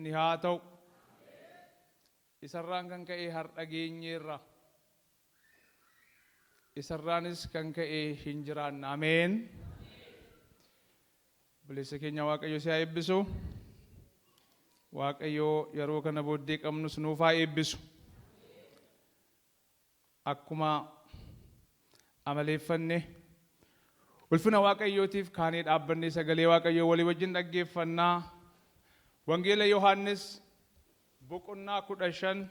Ulfinni haa ta'u. Isarraan kan ka'e har'a geenyeerra. Isarraanis kan ka'e hin jiraanna. Ameen. Obboleessa keenya Waaqayyo si haa eebbisu. Waaqayyo yeroo kana booddee qabnus nuuf haa eebbisu. Akkuma amaleeffanne ulfina Waaqayyootiif kaanee dhaabbannee sagalee Waaqayyoo walii wajjin dhaggeeffannaa. Wangeela Yohaannis boqonnaa 15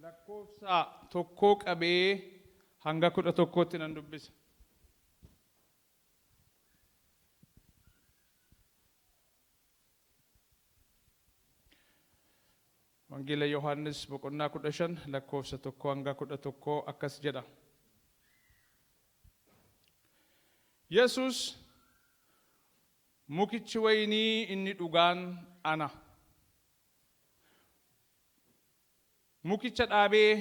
lakkoofsa tokkoo qabee hanga 11tti nan dubbisa. Wangeela Yohaannis boqonnaa 15 lakkoofsa 1 hanga 11 akkas jedha. Yesus mukichi wayinii inni dhugaan ana. Mukicha dhaabee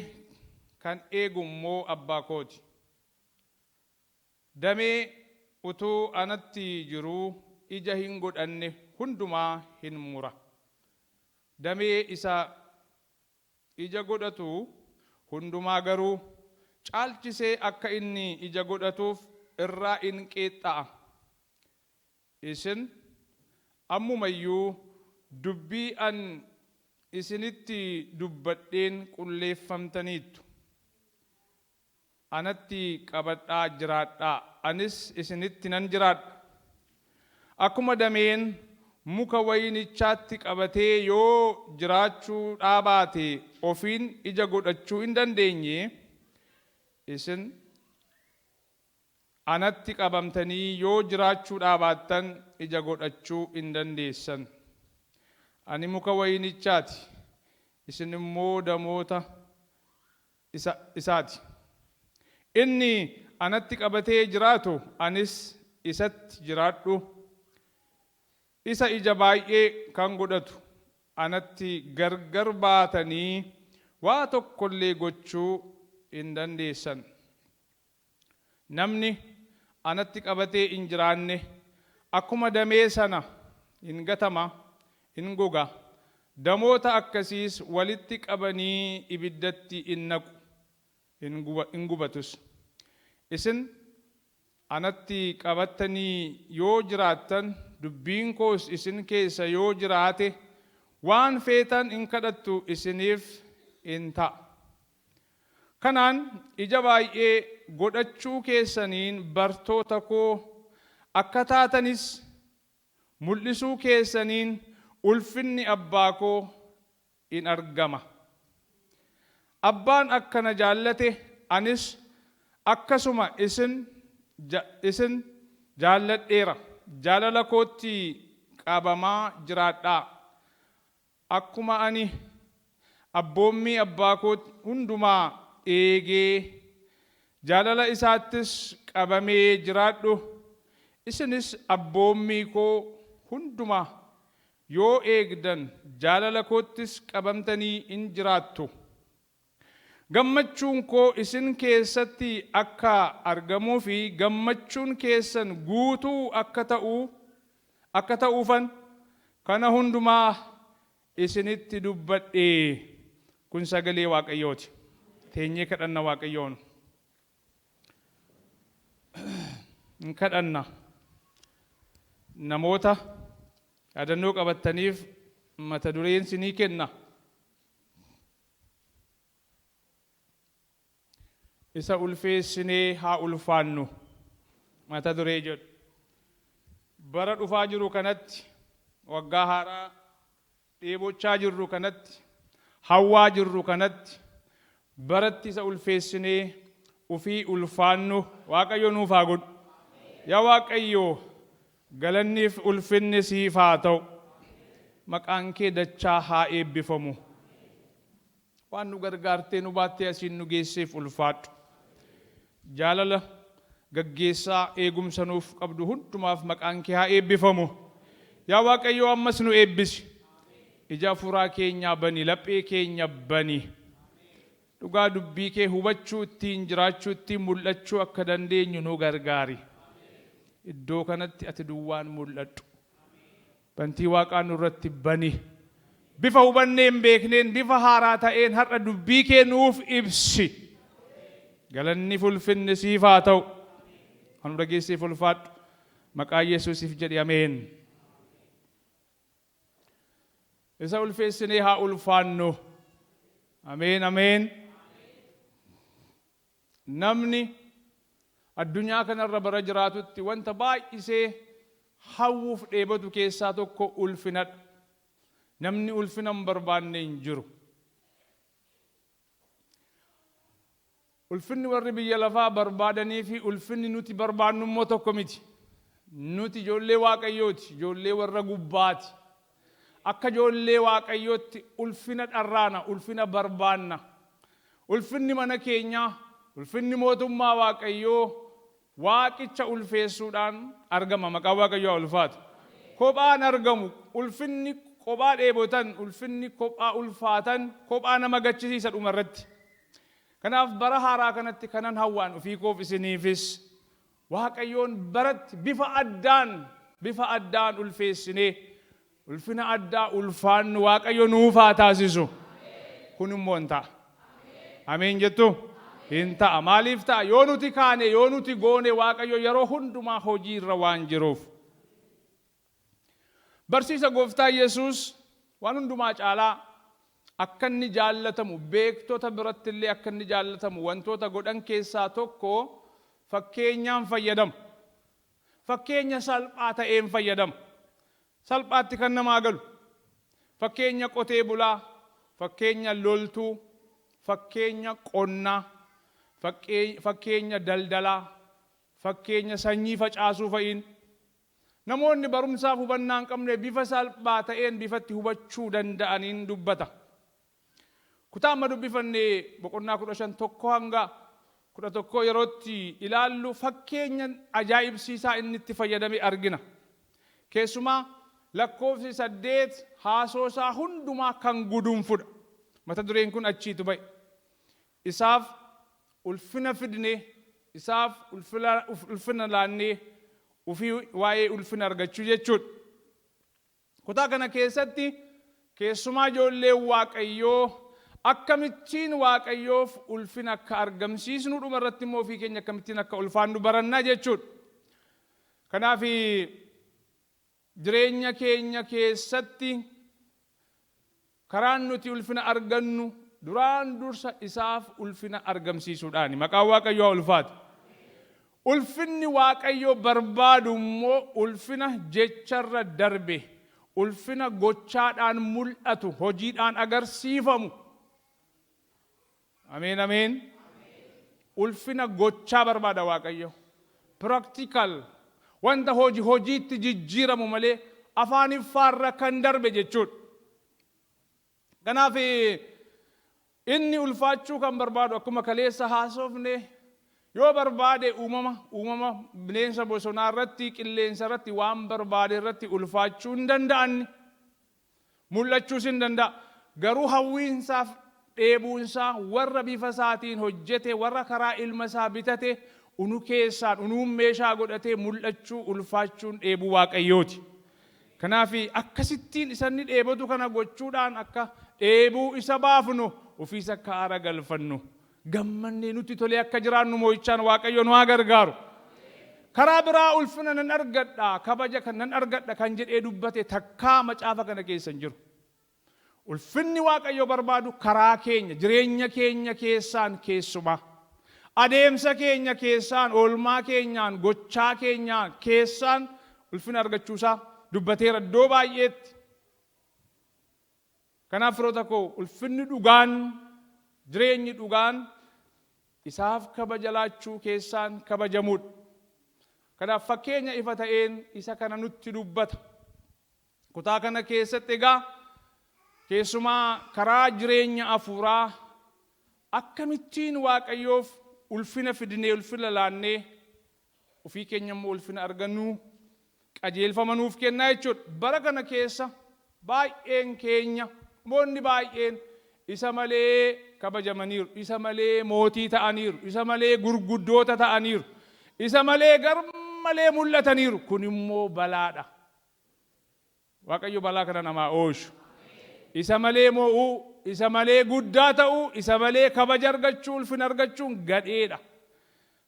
kan eegu immoo abbaa kooti. Damee utuu anatti jiruu ija hin godhanne hundumaa hin mura. Damee isa ija godhatu hundumaa garuu caalchisee akka inni ija godhatuuf irraa in qeexxa'a. Isin ammuma iyyuu dubbii an isinitti dubbadheen qulleeffamtaniittu. Anatti qabadhaa jiraadhaa, anis isinitti nan jiraadha. Akkuma dameen muka wayinichaatti qabatee yoo jiraachuu dhaabaate ofiin ija godhachuu hin dandeenye, isin anatti qabamtanii yoo jiraachuu dhaabaattan ija godhachuu hin dandeessan. Ani muka wayinichaati, isin immoo damoota isaati. Inni anatti qabatee jiraatu, anis isatti jiraadhu, isa ija baay'ee kan godhatu, anatti gargar baatanii waa tokkollee gochuu hin dandeessan. Namni anatti qabatee hin jiraanne akkuma damee sana in gatama, in goga, damoota akkasiis walitti qabanii ibiddatti in naqu, in gubatus. Isin anatti qabattanii yoo jiraattan, dubbiin koos isin keessa yoo jiraate, waan feetan in kadhattu isiniif in ta'a. Kanaan ija baay'ee godhachuu keessaniin bartoota koo akka taatanis mul'isuu keessaniin ulfinni abbaa koo in argama. Abbaan akka na jaallate anis akkasuma isin isin jaalladheera, jaalala kootti qabamaa jiraadhaa. Akkuma ani abboommii Abbaa koo hundumaa eegee, jaalala isaattis qabamee jiraadhu, isinis abboommii koo hundumaa yoo eegdan jaalala koottis qabamtanii in jiraattu. Gammachuun koo isin keessatti akka argamuu fi gammachuun keessan guutuu akka ta'u akka ta'uufan kana hundumaa isinitti dubbadhe. Kun sagalee Waaqayyooti. Teenyee kadhanna Waaqayyoon. In kadhanna. Namoota yaadannoo qabattaniif mata dureen sinii kenna. Isa ulfeessinee haa ulfaannu mata duree jedhu. Bara dhufaa jiru kanatti, waggaa haaraa dheebochaa jirru kanatti, hawwaa jirru kanatti, baratti isa ulfeessinee ufii ulfaannu Waaqayyo nuuf haa godhu. Yaa Waaqayyo Galanniif ulfinni siif haa ta'u. Maqaan kee dachaa haa eebbifamu. Waan nu gargaartee nu baattee asiin nu geesseef ulfaadhu. Jaalala gaggeessaa eegumsa nuuf qabdu hundumaaf maqaan kee haa eebbifamu. Yaa Waaqayyoo ammas nu eebbisi. Ija hafuuraa keenyaa bani, laphee keenya bani. Dhugaa dubbii kee hubachuu, ittiin jiraachuu, ittiin mul'achuu akka dandeenyu nu gargaari. Iddoo kanatti ati duwwaan mul'adhu. Bantii waaqaa nurratti bani. Bifa hubannee hin beekneen, bifa haaraa ta'een har'a dubbii kee nuuf ibsi. Galanni fulfinni siif haa ta'u. Kan nu dhageesseef ulfaadhu. Maqaa Yesuusiif jedhi, ameen. Isa ulfeessinee haa ulfaannu. Ameen, ameen. Namni addunyaa kanarra bara jiraatutti wanta baay'isee hawwuuf dheebotu keessaa tokko ulfinadha. Namni ulfina hin barbaanne hin jiru. Ulfinni warri biyya lafaa barbaadanii fi ulfinni nuti barbaannu immoo tokko miti. Nuti ijoollee Waaqayyooti, ijoollee warra gubbaati. Akka ijoollee Waaqayyootti ulfina dharraana, ulfina barbaanna. Ulfinni mana keenyaa, ulfinni mootummaa Waaqayyoo Waaqicha ulfeessuudhaan argama. Maqaan Waaqayyoo haa ulfaatu. Kophaan argamu, ulfinni kophaa dheebotan, ulfinni kophaa ulfaatan, kophaa nama gachisiisa dhuma irratti. Kanaaf bara haaraa kanatti kanan hawwaan ofii koof isiniifis Waaqayyoon baratti bifa addaan ulfeessinee ulfina addaa ulfaannu Waaqayyo nuuf haa taasisu. Kun immoo hin ta'a. Ameen jettu? Hin ta'a. Maaliif ta'a? Yoo nuti kaane, yoo nuti goone, Waaqayyo yeroo hundumaa hojii irra waan jiruuf. Barsiisa Gooftaa Yesuus waan hundumaa caalaa akka inni jaallatamu, beektota biratti illee akka inni jaallatamu wantoota godhan keessaa tokko fakkeenyaan fayyadamu. Fakkeenya salphaa ta'een fayyadama. Salphaatti kan namaa galu. Fakkeenya qotee bulaa, fakkeenya loltuu, fakkeenya qonnaa, fakkeenya daldalaa, fakkeenya sanyii facaasuu fa'iin. Namoonni barumsaaf hubannaa hin qabne bifa salphaa ta'een bifatti hubachuu danda'aniin dubbata. Kutaa amma dubbifanne boqonnaa 15 1 hanga 11 yerootti ilaallu fakkeenya ajaa'ibsiisaa inni itti fayyadame argina. Keessumaa lakkoofsi 8 haasoosaa hundumaa kan gudunfudha. Mata dureen kun achiitu ba'e. Isaaf ulfina fidne, isaaf ulfina laannee ofii waa'ee ulfina argachuu jechuudha. Kutaa kana keessatti keessumaa ijoolleen Waaqayyoo akkamittiin Waaqayyoof ulfina akka argamsiisnu, dhuma irratti immoo ofii keenya akkamittiin akka ulfaannu barannaa jechuudha. Kanaaf jireenya keenya keessatti karaan nuti ulfina argannu duraan dursa isaaf ulfina argamsiisuudhaani. Maqaan Waaqayyoo haa ulfaatu. Ulfinni Waaqayyoo barbaadu immoo ulfina jecharra darbe, ulfina gochaadhaan mul'atu, hojiidhaan agarsiifamu. Ameen, ameen. Ulfina gochaa barbaada Waaqayyo. Practical wanta hojii hojiitti jijjiiramu malee afaaniffaarra kan darbe jechuudha. Kanaaf inni ulfaachuu kan barbaadu, akkuma kaleessa haasofne, yoo barbaade uumama bineensa bosonaa irratti, qilleensa irratti, waan barbaade irratti ulfaachuu hin danda'an, mul'achuus hin danda'a. Garuu hawwiinsaaf dheebuunsaa warra bifa isaatiin hojjete, warra karaa ilma isaa bitate, unu keessaan unuun meeshaa godhatee mul'achuu, ulfaachuun dheebuu Waaqayyooti. Kanaaf akkasittiin isanni dheebotu kana gochuudhaan akka dheebuu isa baafnu, ofiis akka aara galfannu, gammannee nutti tolee akka jiraannu moo'ichaan Waaqayyo nu haa gargaaru. Karaa biraa ulfina nan argadha, kabaja kan nan argadha kan jedhee dubbate takkaa macaafa kana keessa hin jiru. Ulfinni Waaqayyo barbaadu karaa keenya, jireenya keenya keessaan keessumaa. Adeemsa keenya keessaan, oolmaa keenyaan, gochaa keenya keessaan ulfina argachuusaa dubbateera iddoo baay'eetti. Kanaaf firoota koo, ulfinni dhugaan, jireenyi dhugaan isaaf kabaja laachuu keessaan kabajamuudha. Kanaaf fakkeenya ifa ta'een isa kana nutti dubbata. Kutaa kana keessatti egaa keessumaa karaa jireenya hafuuraa akkamittiin Waaqayyoof ulfina fidnee, ulfina laannee, ofii keenya immoo ulfina argannu qajeelfama nuuf kennaa jechuudha. Bara kana keessa baay'een keenya, namoonni baay'een isa malee kabajamaniiru, isa malee mootii ta'aniiru, isa malee gurguddoota ta'aniiru, isa malee garmalee mul'ataniiru. Kun immoo balaadha. Waaqayyo balaa kana namaa oolchu. Isa malee moo'uu, isa malee guddaa ta'uu, isa malee kabaja argachuu, ulfina argachuun gadheedha.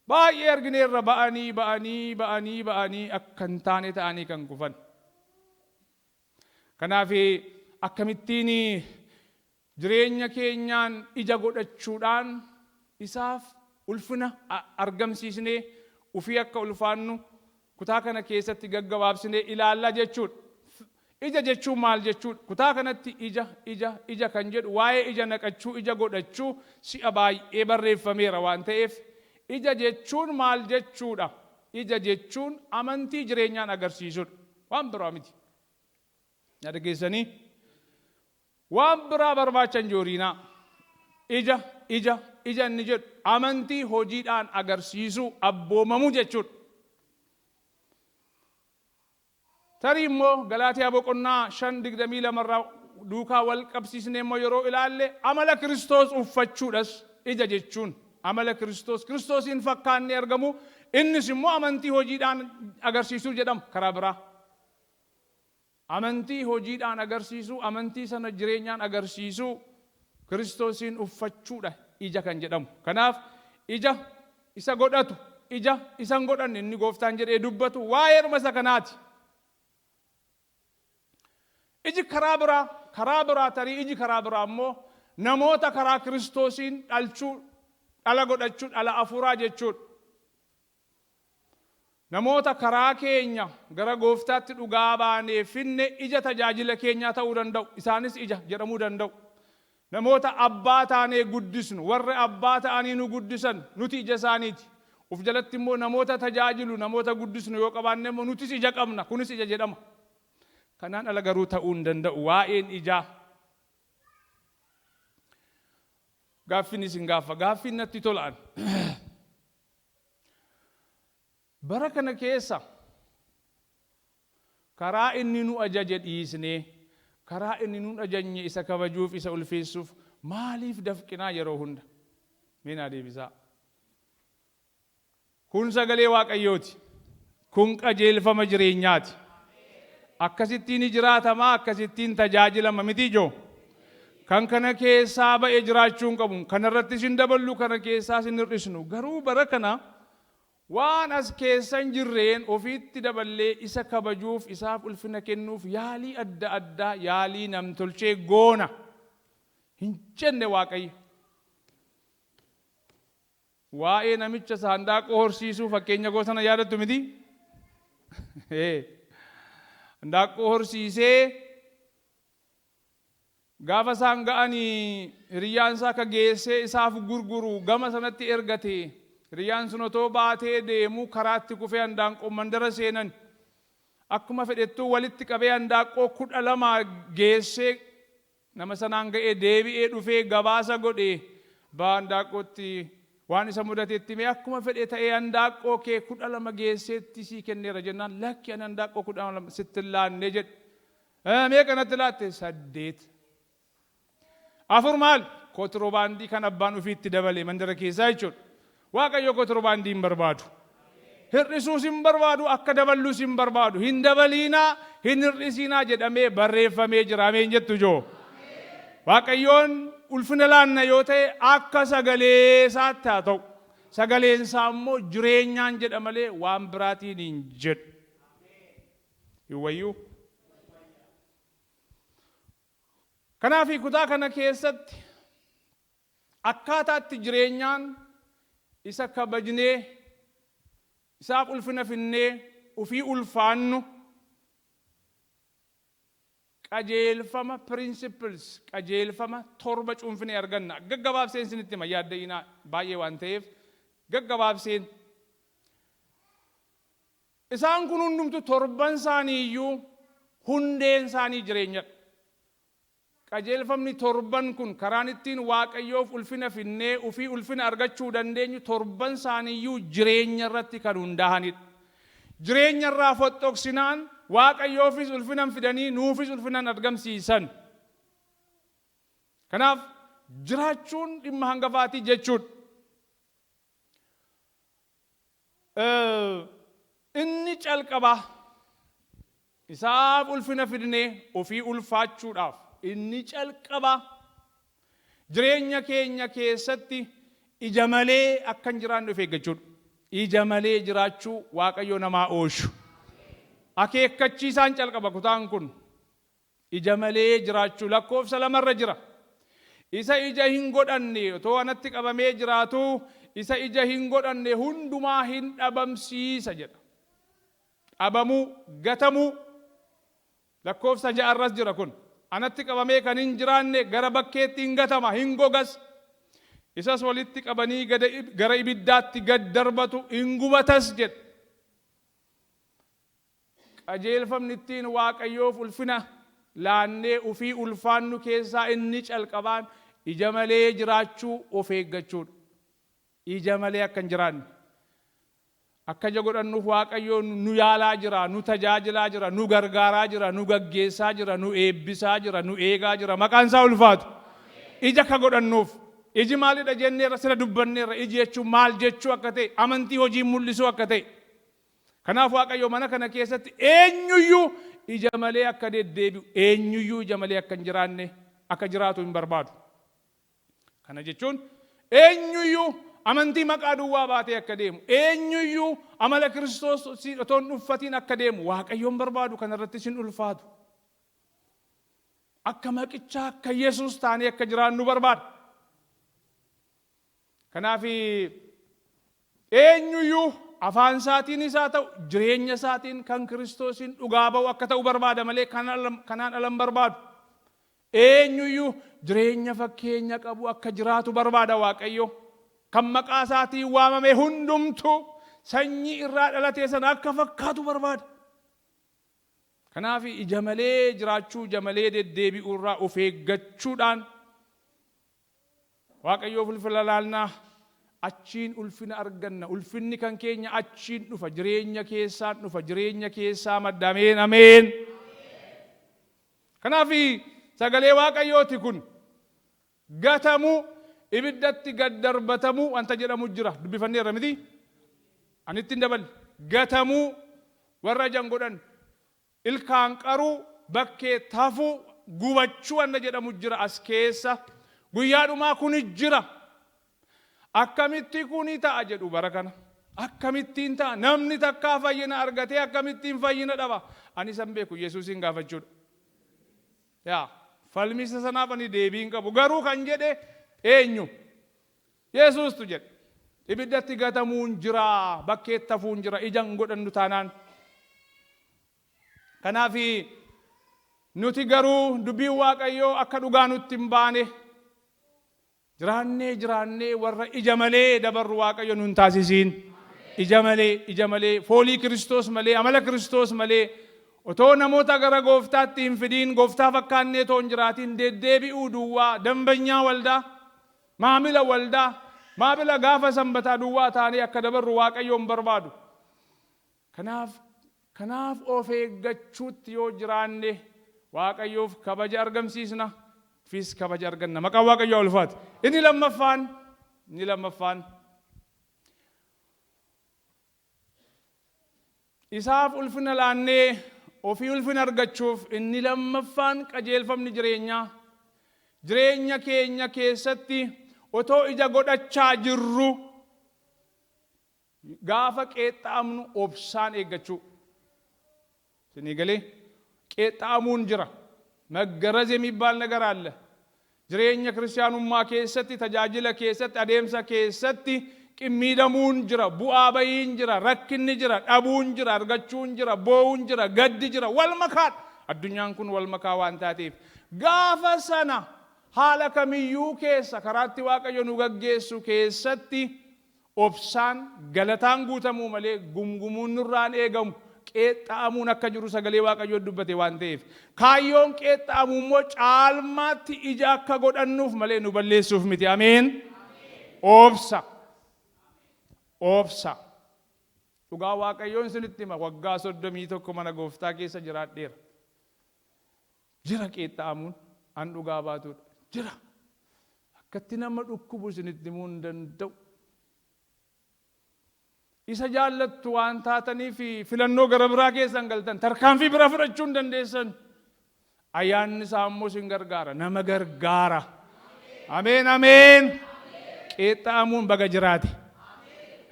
Baay'ee argineerra ba'anii ba'anii ba'anii ba'anii akka hin taane ta'anii kan kufan. Kanaaf akkamittiin jireenya keenyaan ija godhachuudhaan isaaf ulfina argamsiisnee ufii akka ulfaannu kutaa kana keessatti gaggabaabsinee ilaalla jechuudha. Ija jechuun maal jechuudha? Kutaa kanatti ija, ija, ija kan jedhu waa'ee ija naqachuu, ija godhachuu si'a baay'ee barreeffameera waan ta'eef ija jechuun maal jechuudha? Ija jechuun amantii jireenyaan agarsiisudha. Waan biraa miti. Na dhageessanii? Waan biraa barbaachan jooriinaa. Ija, ija, ija inni jedhu amantii hojiidhaan agarsiisuu, abboomamuu jechuudha. Tarii immoo Galaatiyaa boqonnaa 5 22 irraa duukaa wal qabsiisnee immoo yeroo ilaalle amala Kiristoos uffachuudhas ija jechuun amala Kiristoos Kiristoosiin fakkaannee argamu innis immoo amantii hojiidhaan agarsiisuu jedhama karaa biraa. Amantii hojiidhaan agarsiisuu, amantii sana jireenyaan agarsiisuu, Kiristoosiin uffachuudha ija kan jedhamu. Kanaaf ija isa godhatu, ija isa hin godhanne inni gooftaan jedhee dubbatu waa'eedhuma isa kanaati. Iji karaa biraa, karaa biraa tarii iji karaa biraa immoo namoota karaa Kiristoosiin dhalchuu, dhala godhachuu, dhala afuuraa jechuudha. Namoota karaa keenya gara Gooftaatti dhugaa baanee fidne ija tajaajila keenyaa ta'uu danda'u. Isaanis ija jedhamuu danda'u. Namoota abbaa taanee guddisnu, warri abbaa ta'anii nu guddisan nuti ija isaaniiti. Uf jalatti immoo namoota tajaajilu, namoota guddisnu yoo qabaanne immoo nutis ija qabna. Kunis ija jedhama. Kanaan ala garuu ta'uu hin danda'u waa'een ijaa. Gaaffiin isin gaaffa. Gaaffiin natti tola an. Bara kana keessa karaa inni nu ajaje dhiisnee karaa inni nun ajajne isa kabajuuf isa ulfeessuuf maaliif dafqinaa yeroo hunda? Mee naa deebisaa. Kun sagalee Waaqayyooti. Kun qajeelfama jireenyaati. Akkasittiin jiraatamaa akkasittiin tajaajilama miti ijoo. Kan kana keessaa ba'e jiraachuu hin qabu. Kanarrattis hin daballu, kana keessaas hin hir'isnu. Garuu bara kana waan as keessa hin jirreen ofiitti daballee isa kabajuuf, isaaf ulfina kennuuf yaalii adda addaa, yaalii namtolchee goona. Hin jenne Waaqayyo. Waa'ee namicha isa handaaqqoo horsiisuu fakkeenya koo sana yaadattu miti? Handaaqqoo horsiisee gaafa isaan ga'anii hiriyyaan isaa akka geessee isaaf gurguru gama sanatti ergate. Hiriyyaan sun otoo baatee deemuu karaatti kufee handaanqoon mandara seenan. Akkuma fedhettuu walitti qabee handaaqqoo 12 geessee nama sanaan ga'ee deebi'ee dhufee gabaasa godhe. Abbaa handaaqqootti waan isa mudatetti himee akkuma fedhe ta'ee handaaqqoo kee 12 geesseetti sii kenneera jennaan lakki ani handaaqqoo 12 sitti hin laanne jedhe. Meeqa natti laatte? 8. Afur maal? Kotirobaandii kan abbaan ofiitti dabale mandara keessaa jechuudha. Waaqayyo kotirobaandii hin barbaadu. Hir'isuus hin barbaadu, akka daballus hin barbaadu. Hin dabaliinaa, hin hir'isiinaa jedhamee barreeffamee jira. Ameen jettu ijoo. Waaqayyoon ulfina laanna yoo ta'e akka sagalee isaatti haa ta'u. Sagaleen isaa immoo jireenyaan jedha malee waan biraatiin hin jedhu. Hin wayyuu? Kanaaf kutaa kana keessatti akkaataatti jireenyaan isa kabajnee isaaf ulfina finnee ufii ulfaannu qajeelfama principles qajeelfama torba cuunfinee arganna. Gaggabaabseen isinitti hima yaadda'inaa baay'ee waan ta'eef gaggabaabseen. Isaan kun hundumtu torban isaanii iyyuu hundeen isaanii jireenyadha. Qajeelfamni torban kun karaan ittiin Waaqayyoof ulfina finnee ufii ulfina argachuu dandeenyu torban isaanii iyyuu jireenya irratti kan hundaa'anidha. Jireenya irraa foxxoqsinaan Waaqayyoofis ulfina hin fidanii nuufis ulfina hin argamsiisan. Kanaaf jiraachuun dhimma hangafaati jechuudha. Inni calqabaa isaaf ulfina fidnee ofii ulfaachuudhaaf inni calqabaa jireenya keenya keessatti ija malee akka hin jiraanne of eeggachuudha. Ija malee jiraachuu Waaqayyo namaa ooshu. Akeekkachiisaan calqaba kutaan kun. Ija malee jiraachuu lakkoofsa lamarra jira. Isa ija hin godhanne otoo anatti qabamee jiraatu isa ija hin godhanne hundumaa hin dhabamsiisa jedha. Dhabamuu, gatamuu lakkoofsa ja'arras jira kun. Anatti qabamee kan hin jiraanne gara bakkeetti hin gatama, hin gogas. Isas walitti qabanii gara ibiddaatti gad darbatu, hin gubatas jedha. Qajeelfamni ittiin Waaqayyoof ulfina laannee ufii ulfaannu keessaa inni calqabaan ija malee jiraachuu of eeggachuudha. Ija malee akka hin jiraanne. Akka ija godhannuuf Waaqayyo nu yaalaa jira, nu tajaajilaa jira, nu gargaaraa jira, nu gaggeessaa jira, nu eebbisaa jira, nu eegaa jira. Maqaan isaa ulfaatu. Ija akka godhannuuf. Iji maalidha jenneerra, sila dubbanneerra. Iji jechuun maal jechuu akka ta'e, amantii hojiin mul'isuu akka ta'e. Kanaaf Waaqayyo mana kana keessatti eenyuyyuu ija malee akka deddeebi'u, eenyuyyuu ija malee akka hin jiraanne, akka jiraatu hin barbaadu. Kana jechuun eenyuyyuu amantii maqaa duwwaa baatee akka deemu, eenyuyyuu amala Kiristoos otoo hin uffatiin akka deemu Waaqayyo hin barbaadu, kanarrattis hin ulfaatu. Akka maqichaa akka Yesuus taanee akka jiraannu barbaada. Kanaaf eenyuyyuu afaan isaatiinis haa ta'u jireenya isaatiin kan Kiristoosiin dhugaa ba'u akka ta'u barbaada malee kanaan ala hin barbaadu. Eenyuyyuu jireenya fakkeenya qabu akka jiraatu barbaada Waaqayyo. Kan maqaa isaatiin waamame hundumtuu sanyii irraa dhalatee sana akka fakkaatu barbaada. Kanaaf ija malee jiraachuu, ija malee deddeebi'uu irraa of eeggachuudhaan Waaqayyoof ulfina laannaa, achiin ulfina arganna. Ulfinni kan keenya achiin dhufa, jireenya keessaan dhufa, jireenya keessaa madda. Ameen, ameen. Kanaaf sagalee Waaqayyooti kun gatamuu, ibiddatti gad darbatamuu wanta jedhamu jira. Dubbifanneerra miti? Ani ittiin daballe. Gatamuu warra ija hin godhanne, ilkaan qaruu, bakkee tafuu, gubachuu wanta jedhamu jira as keessa. Guyyaa dhumaa kuni jira. Akkamitti kuni ta'a jedhu bara kana. Akkamittiin ta'a? Namni takkaa fayyina argatee akkamittiin fayyina dhaba? Ani isan beeku, Yesuusiin gaafachuudha. Yaa falmisa sanaaf ani deebii hin qabu. Garuu kan jedhe eenyu? Yesuustu jedhe. Ibiddatti gatamuun jira, bakkeetti hafuun jira, ija hin godhannu taanaan. Kanaaf nuti garuu dubbiin Waaqayyoo akka dhugaa nutti hin baane jiraannee jiraannee warra ija malee dabarru Waaqayyo nun taasisiin. Ija malee, ija malee, foolii Kiristoos malee, amala Kiristoos malee, otoo namoota gara gooftaatti hin fidiin, gooftaa fakkaannee otoo hin jiraatiin deddeebi'uu duwwaa, dambanyaa waldaa, maamila waldaa, maamila gaafa sanbataa duwwaa taanee akka dabarru Waaqayyo hin barbaadu. Kanaaf, kanaaf of eeggachuutti yoo jiraanne Waaqayyoof kabaja argamsiisna, ofiis kabaja arganna. Maqaan Waaqayyoo haa ulfaatu. Inni lammaffaan isaaf ulfina laannee ofii ulfina argachuuf, inni lammaffaan qajeelfamni jireenyaa, jireenya keenya keessatti otoo ija godhachaa jirru gaafa qeexxa'amnu obsaan eeggachuu. Isinii galee? Qeexxa'amuun jira. መገረዝ የሚባል ነገር አለ። Jireenya kiristaanummaa keessatti, tajaajila keessatti, adeemsa keessatti qimmiidamuun jira, bu'aa bayiin jira, rakkinni jira, dhabuun jira, argachuun jira, boo'uun jira, gaddi jira, wal makaadha. Addunyaan kun wal makaa waan taateef. Gaafa sana haala kamiyyuu keessa karaatti Waaqayyo nu gaggeessu keessatti obsaan galataan guutamuu malee gumgumuun nurraan eegamu. Qeexxa'amuun akka jiru sagalee Waaqayyoo dubbate waan ta'eef. Kaayyoon qeexxa'amuu immoo caalmaatti ija akka godhannuuf malee nu balleessuuf miti. Ameen. Obsa. Obsa. Dhugaa Waaqayyoon isinitti hima, waggaa 31 mana gooftaa keessa jiraadheera. Jira qeexxa'amuun, an dhugaa baatudha. Jira. Akkatti nama dhukkubu isinitti himuu hin danda'u. Isa jaallattu waan taataniif filannoo gara biraa keessan galtan, tarkaanfii bira fudhachuu hin dandeessan. Ayyaanni isaa immoo isin gargaara. Nama gargaara. Ameen ameen. Qeexxa'amuun baga jiraate.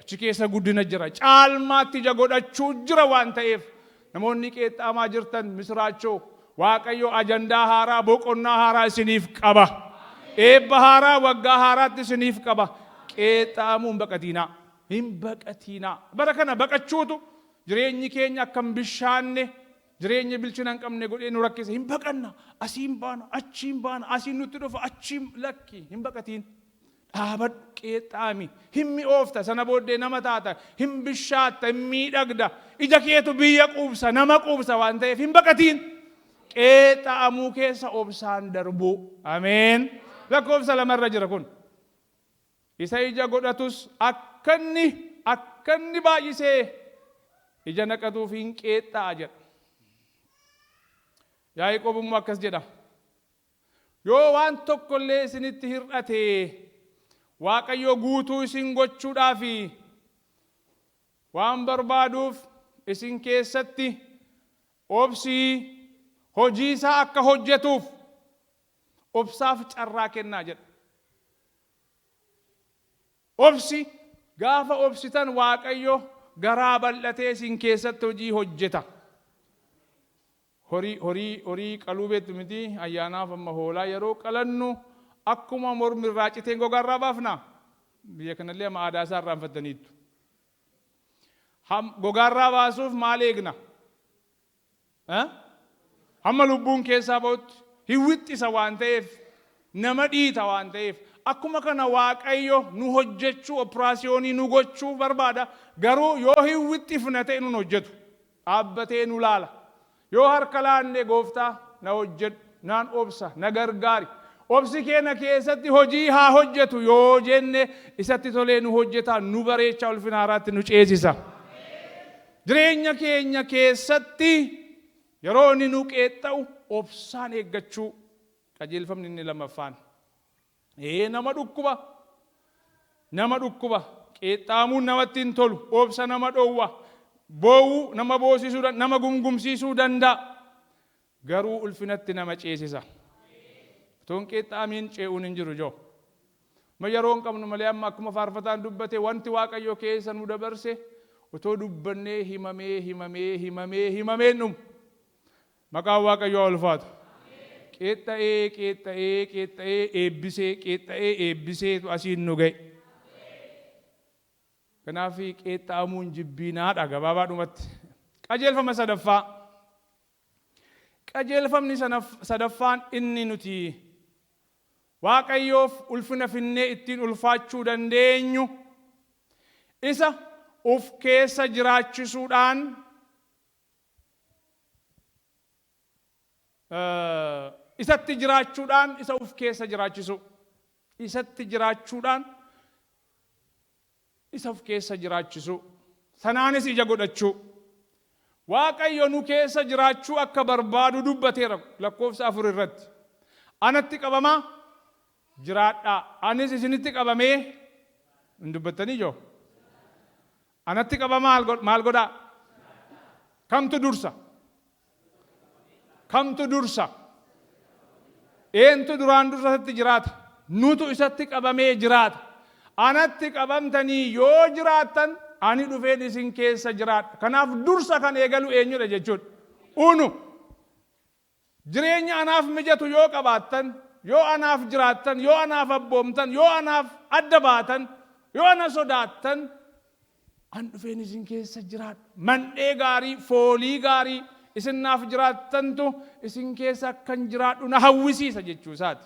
Achi keessa guddina jira. Caalmaatti ija godhachuu jira waan ta'eef namoonni qeexxa'amaa jirtan misiraachoo Waaqayyo ajandaa haaraa boqonnaa haaraa isiniif qaba. Eebba haaraa waggaa haaraatti isiniif qaba. Qeexxa'amuun baqatiinaa. Hin baqatiinaa. Bara kana baqachuutu jireenyi keenya akka hin bishaanne jireenya bilchina hin qabne godhee nu rakkise. Hin baqanna. Asiin baana, achiin baana, asiin nutti dhufa, achiin lakki. Hin baqatiin. Dhaabadhu, qeexxa'ami. Hin mi'oofta, sana booddee nama taata. Hin bishaatta, hin miidhagda. Ija keetu biyya quubsa, nama quubsa waan ta'eef hin baqatiin. Qeexxa'amuu keessa obsaan darbuu. Ameen. Lakkoofsa lamarra jira kun. Isa ija godhatus akkanni akkanni baay'isee ija naqatuuf hin qeexxa'a jedha. Yaaqoob immoo akkas jedha. Yoo waan tokko illee isinitti hir'ate Waaqayyo guutuu isin gochuudhaaf waan barbaaduuf isin keessatti obsi hojii isaa akka hojjetuuf obsaaf carraa kennaa jedha. Obsi gaafa obsitan Waaqayyo garaa bal'atee isin keessatti hojii hojjeta. Horii horii horii qaluu beektu miti ayyaanaaf amma hoolaa yeroo qalannu akkuma mormi irraa citeen gogaa irraa baafna. Biyya kanallee amma aadaa isaa irraanfattaniittu. Gogaa irraa baasuuf maal eegna? Hamma lubbuun keessaa ba'utti hin wixxisa waan ta'eef nama dhiita waan ta'eef akkuma kana Waaqayyo nu hojjechuu operaasiyoonii nu gochuu barbaada garuu yoo hin wixxifne ta'e nun hojjetu dhaabbatee nu laala yoo harka laanne gooftaa na hojjedhu naan obsa na gargaari obsi kee na keessatti hojii haa hojjetu yoo jenne isatti tolee nu hojjeta nu bareecha ulfina haaraatti nu ceesisa. Jireenya keenya keessatti yeroo inni nu qeexxa'u obsaan eeggachuu qajeelfamni inni lammaffaan. Ee nama dhukkuba. Nama dhukkuba. Qeexxaamuun namatti hin tolu. Obsa nama dhowwa. Boo'uu nama boosisuu nama gungumsiisuu danda'a. Garuu ulfinatti nama ceesisa. Otoo hin qeexxa'amiin ce'uun hin jiru joo. Amma yeroo hin qabnu malee amma akkuma faarfataan dubbate wanti Waaqayyo keessa nu dabarse otoo dubbannee himamee himamee himamee himamee hin dhumu. Maqaan Waaqayyoo haa ulfaatu. Qeexxa'ee qeexxa'ee qeexxa'ee eebbisee qeexxa'ee eebbiseetu asiin nu ga'e. Kanaaf qeexxa'amuun jibbiinaadha gabaabaadhumatti. Qajeelfama sadaffaa. Qajeelfamni sadaffaan inni nuti Waaqayyoof ulfina finnee ittiin ulfaachuu dandeenyu isa uf keessa jiraachisuudhaan isatti jiraachuudhaan isa uf keessa jiraachisuu. Isatti jiraachuudhaan isa of keessa jiraachisuu. Sanaanis ija godhachuu. Waaqayyo nu keessa jiraachuu akka barbaadu dubbateera lakkoofsa 4 irratti. Anatti qabamaa jiraadhaa. Anis isinitti qabamee hin dubbattanii joo. Anatti qabamaa maal godhaa? Kamtu dursa? Kamtu dursa? Eentu duraan dursa isatti jiraata? Nutu isatti qabamee jiraata. Anatti qabamtanii yoo jiraattan ani dhufeen isin keessa jiraadha. Kanaaf dursa kan eegalu eenyudha jechuudha? Unu. Jireenya anaaf mijatu yoo qabaattan, yoo anaaf jiraattan, yoo anaaf abboomtan, yoo anaaf adda baatan, yoo ana sodaattan, An dhufeen isin keessa jiraadha. Mandhee gaarii, foolii gaarii isin naaf jiraattantu isin keessa akkan jiraadhu na hawwisiisa jechuu isaati.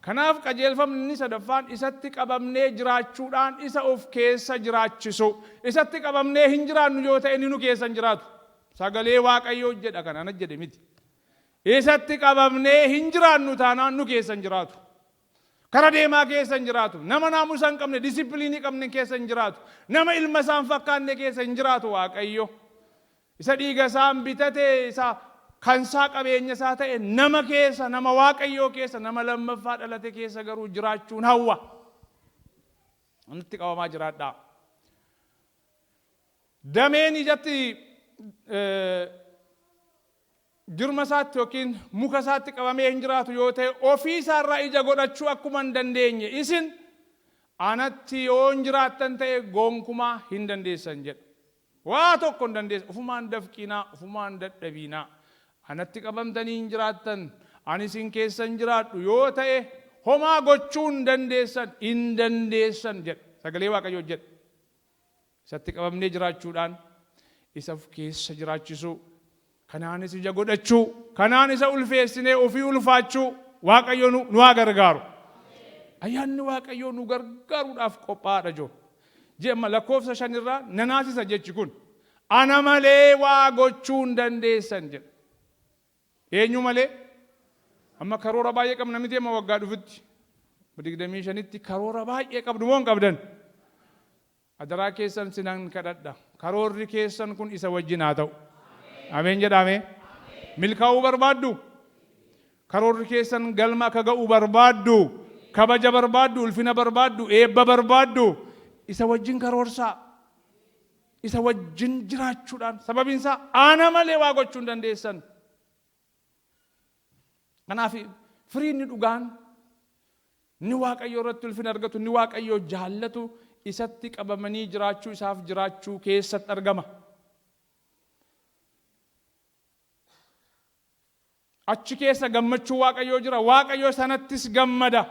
Kanaaf qajeelfamni inni sadaffaan isatti qabamnee jiraachuudhaan isa of keessa jiraachisu. Isatti qabamnee hin jiraannu yoo ta'e inni nu keessa hin jiraatu. Sagalee Waaqayyoo jedha kana ana jedhe miti. Isatti qabamnee hin jiraannu taanaan nu keessa hin jiraatu. Kara deemaa keessa hin jiraatu. Nama naamusa hin qabne, disipiliinii qabne keessa hin jiraatu. Nama ilma isaa hin fakkaanne keessa hin jiraatu Waaqayyo. Isa dhiiga isaan bitate, isa kansaa qabeenya isaa ta'e nama keessa, nama Waaqayyoo keessa, nama lammaffaa dhalate keessa garuu jiraachuun hawwa. Anatti qabamaa jiraadhaa. Dameen ijatti Jirma isaatti yookiin muka isaatti qabamee hin jiraatu yoo ta'e, ofii isaarraa ija godhachuu akkuma hin dandeenye, isin anatti yoo hin jiraattan ta'e gonkumaa hin dandeessan jedha. Waa tokko hin dandeessan. Ufumaan dafqiinaa, ufumaan dadhabiinaa. Anatti qabamtanii hin jiraattan, ani isin keessa hin jiraadhu yoo ta'e, homaa gochuu hin dandeessan, hin dandeessan jedha. Sagalee Waaqayyoo jedha. Isatti qabamnee jiraachuudhaan isa of keessa jiraachisuu, kanaanis ija godhachuu, kanaan isa ulfeessinee ofii ulfaachuu Waaqayyo nu haa gargaaru. Ayyaanni Waaqayyoo nu gargaaruudhaaf qophaa'aadha joo. Je'amma lakkoofsa 5 irraa nanaasisa jechi kun. Ana malee waa gochuu hin dandeessan jedha. Eenyu malee? Amma karoora baay'ee qabna miti? Amma waggaa dhufutti 25tti karoora baay'ee qabdu moo hin qabdan? Adaraa keessan sinan kadhadha. Karoorri keessan kun isa wajjin haa ta'u. Ameen jedhame. Milkaa'uu barbaaddu? Karoorri keessan galma akka ga'u barbaaddu? Kabaja barbaaddu? Ulfina barbaaddu? Eebba barbaaddu? Isa wajjin karoorsaa. Isa wajjin jiraachuudhaan, sababiin isaa ana malee waa gochuu hin dandeessan. Kanaaf firiin dhugaan inni Waaqayyo irratti ulfina argatu, inni Waaqayyo jaallatu, isatti qabamanii jiraachuu, isaaf jiraachuu keessatti argama. Achi keessa gammachuu Waaqayyoo jira. Waaqayyo sanattis gammada.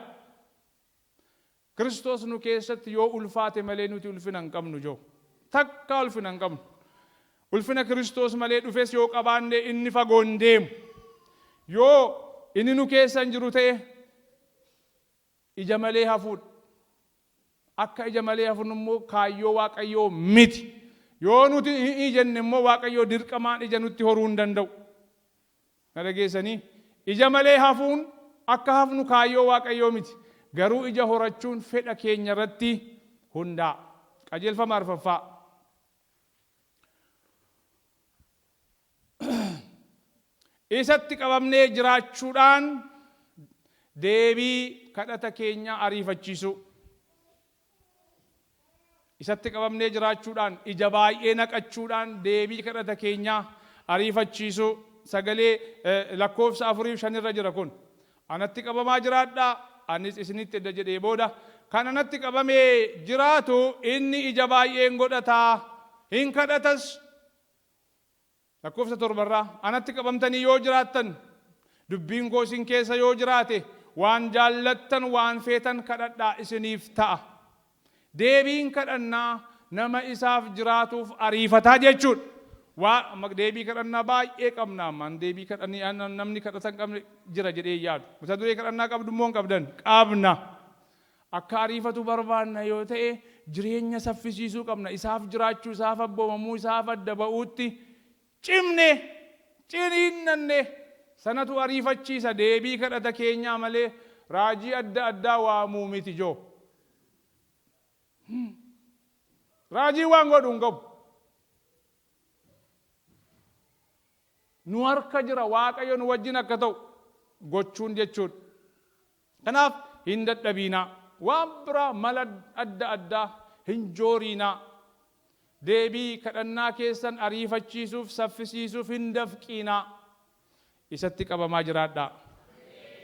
Kiristoos nu keessatti yoo ulfaate malee nuti ulfina hin qabnu joo. Takkaa ulfina hin qabnu. Ulfina Kiristoos malee dhufes yoo qabaanne inni fagoo hin deemu. Yoo inni nu keessa hin jiru ta'e ija malee hafuudha. Akka ija malee hafnu immoo kaayyoo Waaqayyoo miti. Yoo nuti hin jenne immoo Waaqayyoo dirqamaan ija nutti horuu hin danda'u. Na dhageessanii? Ija malee hafuun akka hafnu kaayyoo Waaqayyoo miti. Garuu ija horachuun fedha keenya irratti hundaa'a. Qajeelfama arfaffaa. Isatti qabamnee jiraachuudhaan deebii kadhata keenyaa ariifachiisuu. Isatti qabamnee jiraachuudhaan, ija baay'ee naqachuudhaan deebii kadhata keenyaa ariifachiisuu. Sagalee lakkoofsa afuriif shanirra jira kun. Anatti qabamaa jiraadhaa, anis isinitti edda jedhee booda, kan anatti qabamee jiraatu inni ija baay'een godhataa, hin kadhatas. Lakkoofsa 7rraa, anatti qabamtanii yoo jiraattan, dubbiin koo isin keessa yoo jiraate, waan jaallattan, waan feetan kadhadhaa, isiniif ta'a. Deebiin kadhannaa nama isaaf jiraatuuf ariifataa jechuudha. Waa deebii kadhannaa baay'ee qabna ammaan deebii kadhanii namni kadhata hin qabne jira jedhee yaadu. Mata duree kadhannaa qabdu immoo hin qabdan? Qabna. Akka ariifatu barbaanna yoo ta'e jireenya saffisiisuu qabna. Isaaf jiraachuu, isaaf abboomamuu, isaaf adda ba'uutti cimne, ciniinnanne, sanatu ariifachiisa deebii kadhata keenyaa malee raajii adda addaa waamuu miti joo. Raajii waan godhu hin qabu. Nu harka jira Waaqayyo nu wajjin akka ta'u gochuun jechuudha. Kanaaf hin dadhabiinaa. Waan biraa mala adda addaa hin jooriinaa. Deebii kadhannaa keessan ariifachiisuuf, saffisiisuuf hin dafqiinaa. Isatti qabamaa jiraadhaa.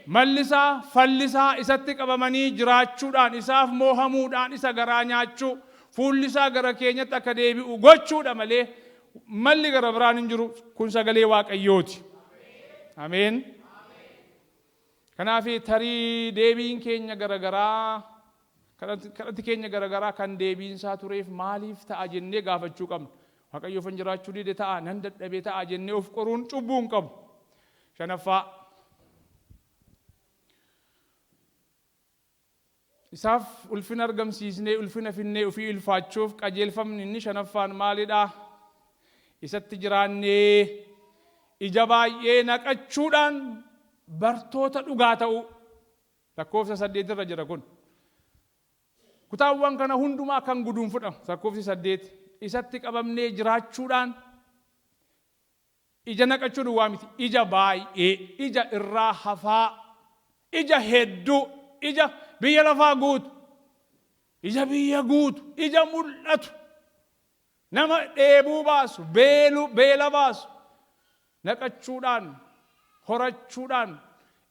Mallisaa, fallisaa isatti qabamanii jiraachuudhaan, isaaf moohamuudhaan, isa garaa nyaachuu, fuulli isaa gara keenyatti akka deebi'u gochuudha malee malli gara biraan hin jiru. Kun sagalee Waaqayyooti. Ameen. Kanaaf tarii deebiin keenya garagaraa, kadhati keenya garagaraa kan deebiinsaa tureef maaliif ta'a jennee gaafachuu qabna. Waaqayyoofan jiraachuu dide ta'a, nan dadhabe ta'a jennee of qoruun cubbuu hin qabu. Shanaffaa. Isaaf ulfina argamsiisnee, ulfina finnee ofii ulfaachuuf qajeelfamni inni shanaffaan maalidha? Isatti jiraannee ija baay'ee naqachuudhaan bartoota dhugaa ta'uu. Lakkoofsa 8 irra jira kun. Kutaawwan kana hundumaa kan guduunfudha. Lakkoofsi 8. Isatti qabamnee jiraachuudhaan ija naqachuu duwwaa miti. Ija baay'ee, ija irraa hafaa, ija hedduu, ija biyya lafaa guutu, ija biyya guutu, ija mul'atu, nama dheebuu baasu, beelu, beela baasu. naqachuudhaan, horachuudhaan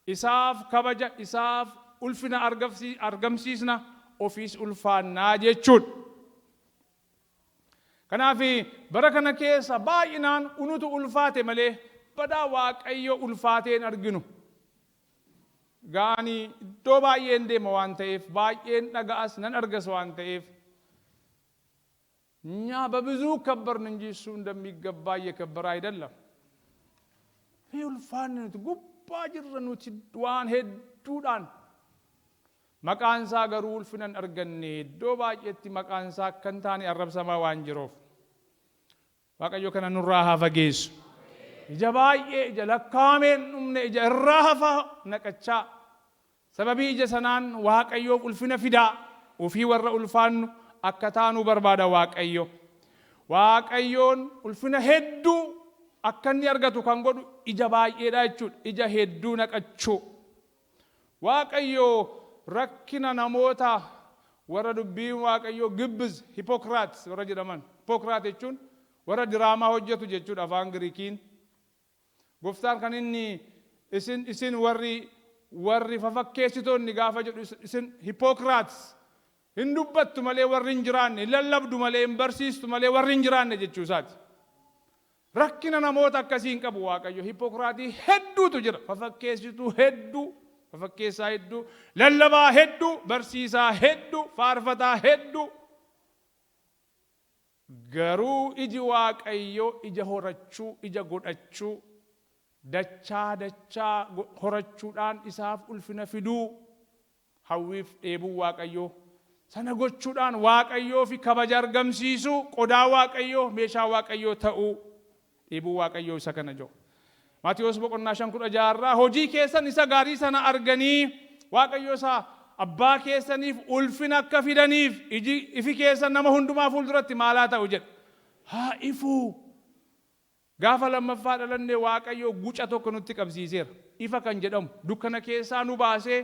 isaaf kabaja, isaaf ulfina argamsiisna, ofiis ulfaannaa jechuudha. Kanaaf bara kana keessa baay'inaan unutu ulfaate malee badaa Waaqayyo ulfaatee hin arginu. Gaani iddoo baay'een deema waan ta'eef, baay'een dhaga'as nan argas waan ta'eef, እኛ በብዙ ከበርን እንጂ እሱ እንደሚገባ እየከበረ አይደለም። Fi ulfaanni nuti gubbaa jirra, nuti waan hedduudhaan, maqaan isaa garuu ulfina hin arganne. Iddoo baay'eetti maqaan isaa akka hin taane arrabsamaa waan jiruuf, Waaqayyo kana nurraa haa fageessu. Ija baay'ee, ija lakkaa'amee hin dhumne, ija irraa hafaa naqachaa, sababii ija sanaan Waaqayyoof ulfina fidaa ofii warra ulfaannu akka taanuu barbaada Waaqayyo. Waaqayyoon ulfina hedduu akka inni argatu kan godhu ija baay'eedha jechuudha. Ija hedduu naqachuu. Waaqayyo rakkina namoota warra dubbiin Waaqayyoo ግብዝ, hypocrite warra jedhaman. Hypocrite jechuun warra diraamaa hojjetu jechuudha afaan Giriikiin. Gooftaan kan inni isin warri fafakkeessitoonni gaafa jedhu, isin hypocrites, hin dubbattu malee warri hin jiraanne, hin lallabdu malee, hin barsiistu malee warri hin jiraanne jechuu isaati. Rakkina namoota akkasii hin qabu Waaqayyo. Hypocrite hedduutu jira. Fafakkeessituu hedduu, fafakkeessaa hedduu, lallabaa hedduu, barsiisaa hedduu, faarfataa hedduu. Garuu iji Waaqayyoo ija horachuu, ija godhachuu, dachaa dachaa horachuudhaan isaaf ulfina fiduu hawwiif dheebuu Waaqayyoo. Sana gochuudhaan Waaqayyoo fi kabaja argamsiisuu, qodaa Waaqayyoo, meeshaa Waaqayyoo ta'uu dheebuu Waaqayyoo isa kana jiru. Maatiyos boqonnaa 5:16rraa, hojii keessan isa gaarii sana arganii Waaqayyo isaa abbaa keessaniif ulfina akka fidaniif iji ifi keessan nama hundumaa fuulduratti maalaa ta'u jedha. Haa ifuu. Gaafa lammaffaa dhalannee Waaqayyo guca tokko nutti qabsiiseera. Ifa kan jedhamu dukkana keessaa nu baasee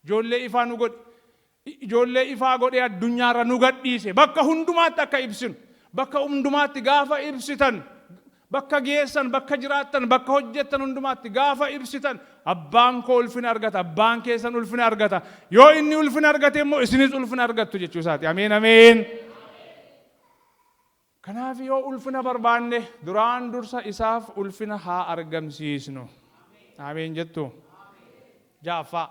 ijoollee ifaa nu godhe. Ijoollee ifaa godhee addunyaarra nu gadhiise. Bakka hundumaatti akka ibsinu. Bakka hundumaatti gaafa ibsitan, bakka geessan, bakka jiraattan, bakka hojjettan hundumaatti gaafa ibsitan, abbaan koo ulfina argata, abbaan keessan ulfina argata. Yoo inni ulfina argate immoo isinis ulfina argattu jechuu isaati. Ameen, ameen. Kanaaf yoo ulfina barbaanne, duraan dursa isaaf ulfina haa argamsiisnu. Ameen jettu. Ja'affaa.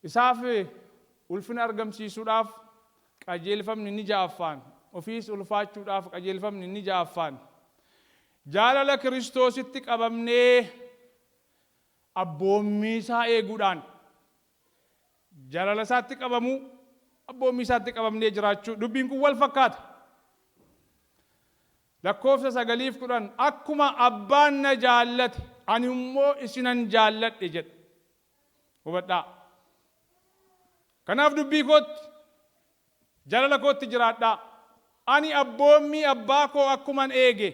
Isaaf ulfina argamsiisuudhaaf qajeelfamni inni ja'affaan, ofiis ulfaachuudhaaf qajeelfamni inni ja'affaan, jaalala Kiristoositti qabamnee abboommii isaa eeguudhaan. Jaalala isaatti qabamuu, abboommii isaatti qabamnee jiraachuu, dubbiin kun wal fakkaata. Lakkoofsa 9f 10, "Akkuma abbaan na jaallate ani immoo isinan jaalladhe" jedha. Hubadhaa. "Kanaaf dubbii kootti, jaalala kootti jiraadhaa. Ani abboommii abbaa koo akkuman eege,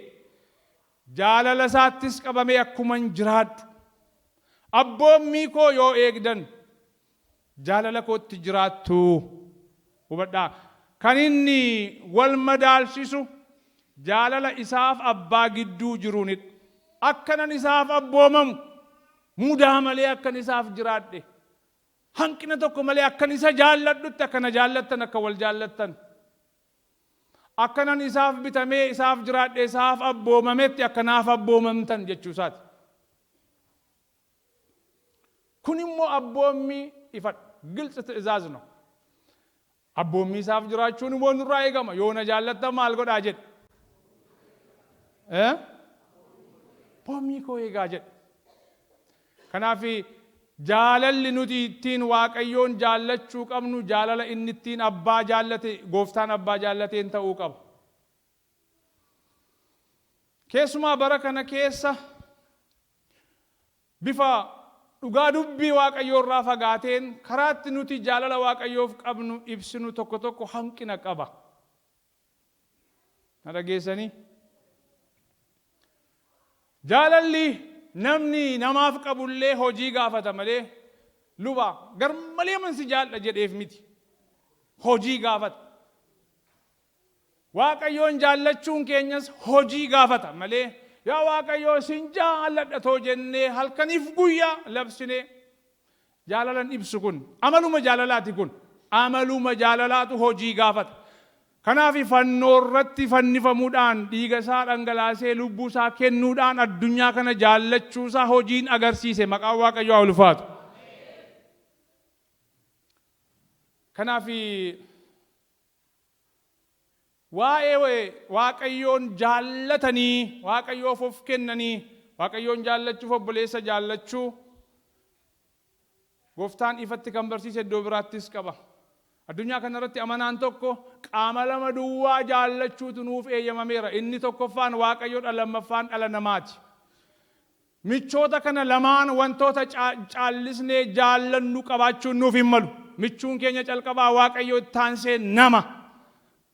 jaalala isaattis qabamee akkuman jiraadhu, abboommii koo yoo eegdan jaalala kootti jiraattu." Hubadhaa. Kan inni wal madaalsisu jaalala isaaf abbaa gidduu jiruunidha. Akkanan isaaf abboomamu, mudaa malee akkan isaaf jiraadhe, hanqina tokko malee akkan isa jaalladhutti akkana jaallattan, akka wal jaallattan, akkanan isaaf bitamee isaaf jiraadhe, isaaf abboomametti akkanaaf abboomamtan jechuu isaati. Kun immoo abboommii ifadha. ግልጽ ትእዛዝ ነው. Abboommii isaaf jiraachuun immoo nurraa eegama. "Yoo na jaallattan maal godhaa?" jedhe. "Abboommii koo eegaa" jedhe. Kanaaf jaalalli nuti ittiin Waaqayyoon jaallachuu qabnu jaalala inni ittiin abbaa jaallate, gooftaan abbaa jaallateen ta'uu qaba. Keessumaa bara kana keessa bifa dhugaa dubbii Waaqayyoo irraa fagaateen karaatti nuti jaalala Waaqayyoof qabnu ibsinu tokko tokko hanqina qaba. Na dhageessanii? Jaalalli namni namaaf qabullee hojii gaafata malee, luba garmalee man si jaalladha jedheef miti. Hojii gaafata. Waaqayyoon jaallachuun keenyas hojii gaafata malee yaa Waaqayyoo sin jaalladha too jennee halkaniif guyyaa labsinee jaalalan ibsu kun amaluma jaalalaati kun amaluma jaalalaatu hojii gaafata. Kanaaf fannoo irratti fannifamuudhaan dhiiga isaa dhangalaasee lubbuu isaa kennuudhaan addunyaa kana jaallachuu isaa hojiin agarsiise maqaan Waaqayyoo haa ulfaatu. Kanaaf waa'ee Waaqayyoon jaallatanii Waaqayyoof of kennanii Waaqayyoon jaallachuuf obboleessa jaallachuu gooftaan ifatti kan barsiise iddoo biraattis qaba. Addunyaa kanarratti amanaan tokko qaama lama duwwaa jaallachuutu nuuf eeyyamameera. Inni tokkoffaan Waaqayyoodha lammaffaan dhala namaati. Michoota kana lamaan wantoota caallisnee jaallannu qabaachuun nuuf hin malu. Michuun keenya calqabaa Waaqayyo ittaansee nama.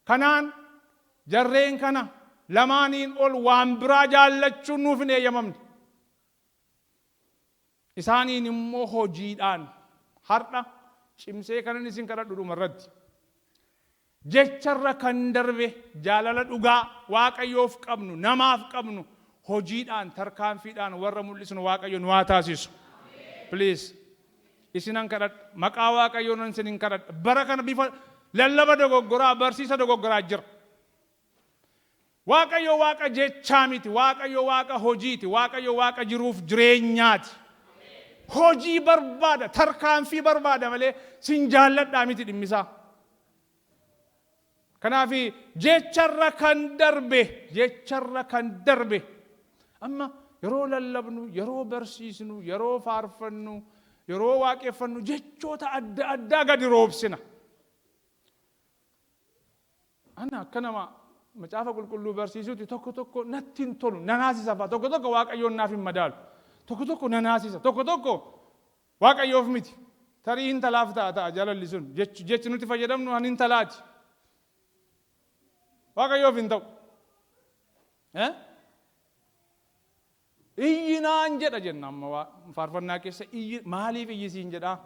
Kanaan jarreen kana lamaaniin ol waan biraa jaallachuun nuuf hin eeyyamamne. Isaaniin immoo hojiidhaan har'a cimsee kanan isin kadhadhu dhumarratti. Jecharra kan darbe jaalala dhugaa Waaqayyoof qabnu namaaf qabnu hojiidhaan tarkaanfiidhaan warra mul'isnu Waaqayyo nu haa taasisu. Please isinan kadhadha maqaa Waaqayyoon isinin kadhadha bara kana bifa lallaba dogoggoraa barsiisa dogoggoraa jira. Waaqayyo waaqa jechaa miti Waaqayyo waaqa hojiiti Waaqayyo waaqa jiruuf jireenyaati. Hojii barbaada tarkaanfii barbaada malee sin jaalladhaa miti dhimmisaa. Kanaaf jecharra kan darbe jecharra kan darbe amma yeroo lallabnu yeroo barsiisnu yeroo faarfannu yeroo waaqeffannu jechoota adda addaa gadi roobsina. Ana akka nama macaafa qulqulluu barsiisuutti tokko tokko natti hin tolu nanaasisa fa'a tokko tokko waaqayyoon naaf hin madaalu tokko tokko nanaasisa tokko tokko waaqayyoof miti tarii hintalaaf ta'a ta'a jaalalli sun jechi nuti fayyadamnu han hintalaati waaqayyoof hin ta'u. Iyyinaan jedha jenna amma faarfannaa keessa iyyi maaliif iyyisiin jedhaa?